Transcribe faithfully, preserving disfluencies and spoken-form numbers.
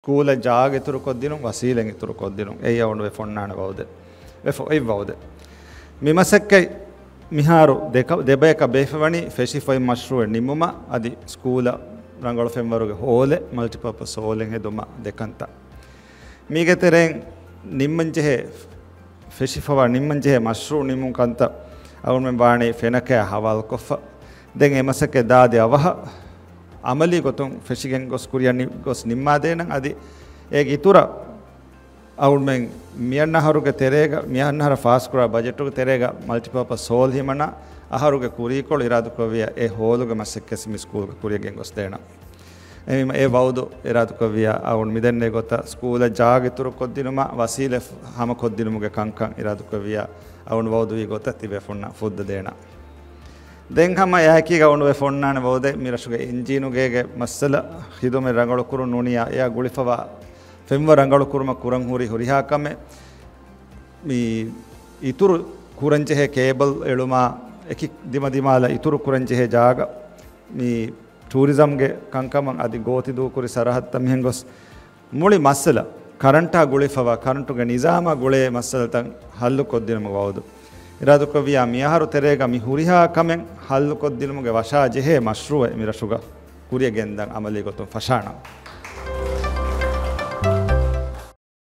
ސްކޫލަށް ޖާގަ އިތުރުކޮށްދިނުން، ވަސީލަތް އިތުރުކޮށްދިނުން. އެއީ އަޅުގަނޑު އޮތް ފޮންނާނެ ވައުދެއް. އޮތް ވައުދެއް. މި މަސައްކަތް މިހާރު ދެކަ-، ދެބަޔަކަށް ބޭފަވަނީ ފެށިފައި މަޝްރޫއެއް ނިމުމަށް، އަދި ސްކޫލަށް ރަނގަޅު ފެންވަރުގެ ހޯލެއް، މަލްޓިޕާޕަސް ހޯލެއް ހެދުމަށް ދެކަންތައް. މީގެ ތެރެއިން ނިންމަންޖެހޭ، ފެށިފަވާ ނިންމަންޖެހޭ މަޝްރޫއު ނިމުން ކަންތައް އަޅުގަނޑުމެން ވާނީ ފެނަކަޔާ ހަވާލުކޮށްފަ. ދެން އެ މަސައްކަތް ދާދި އަވަހަށް އަމަލީ ގޮތުން ފެށިގެން ގޮސް ކުރިއަށް ނި-، ގޮސް ނިންމާދޭނަން. އަދި އޭގެ އިތުރަށް އަޅުގަނޑުމެން މިއަންނަ އަހަރުގެ ތެރޭގަ، މިއަންނަ އަހަރަށް ފާސްކުރާ ބަޖެޓުގެ ތެރޭގަ މަލްޓިޕާޕަސް ހޯލް ހިމަނާ އަހަރުގެ ކުރީކޮޅު އިރާދަކުރެއްވިޔާ އެ ހޯލުގެ މަސައްކަތް މި ސްކޫލްގަ ކުރިއަށް ގެންގޮސްދޭނަން. އެހެންވީމަ އެ ވައުދު އިރާދަކުރެއްވިޔާ އަޅުގަނޑު މިދެންނެވި ގޮތަށް ސްކޫލަށް ޖާގަ އިތުރުކޮށްދިނުމަށް ވަސީލަތް ހަމަކޮށްދިނުމުގެ ކަންކަން އިރާދަކުރެއްވިޔާ އަޅުގަނޑު ވައުދުވީ ގޮތަށް ތިބޭފުންނަށް ފުއްދަ ދޭނަން. ދެން ހަމަ އެއާއެކީގަ އަޅުގަނޑު އޮތް ފޮންނާނެ ވައުދެއް މި ރަށުގެ އިންޖީނުގޭގެ މައްސަލަ ޚިދުމަތް ރަނގަޅުކުރުން ނޫނިޔާ އެއާ ގުޅިފަވާ ފެންވަރު ރަނގަޅުކުރުމަށް ކުރަން ހުރި ހުރިހާ ކަމެއް މި އިތުރު ކުރަންޖެހޭ ކޭބަލް އެޅުމާ އެކި ދިމަދިމާލަށް އިތުރު ކުރަންޖެހޭ ޖާގަ މި ޓޫރިޒަމްގެ ކަންކަމަށް އަދި ގޯތި ދޫކުރި ސަރަހައްދަށް މިހެން ގޮސް މުޅި މައްސަލަ ކަރަންޓާ ގުޅިފަވާ ކަރަންޓުގެ ނިޒާމާ ގުޅޭ މައްސަލަތައް ހައްލުކޮށްދިނުމަށް ވައުދު އިރާދަކުރެއްވިޔާ މިއަހަރު ތެރޭގަ މި ހުރިހާ ކަމެއް ހައްލުކޮށްދިނުމުގެ ވަށާ ޖެހޭ މަޝްރޫއެއް މި ރަށުގަ ކުރިއަށް ގެންދަން އަމަލީ ގޮތުން ފަށާނަން.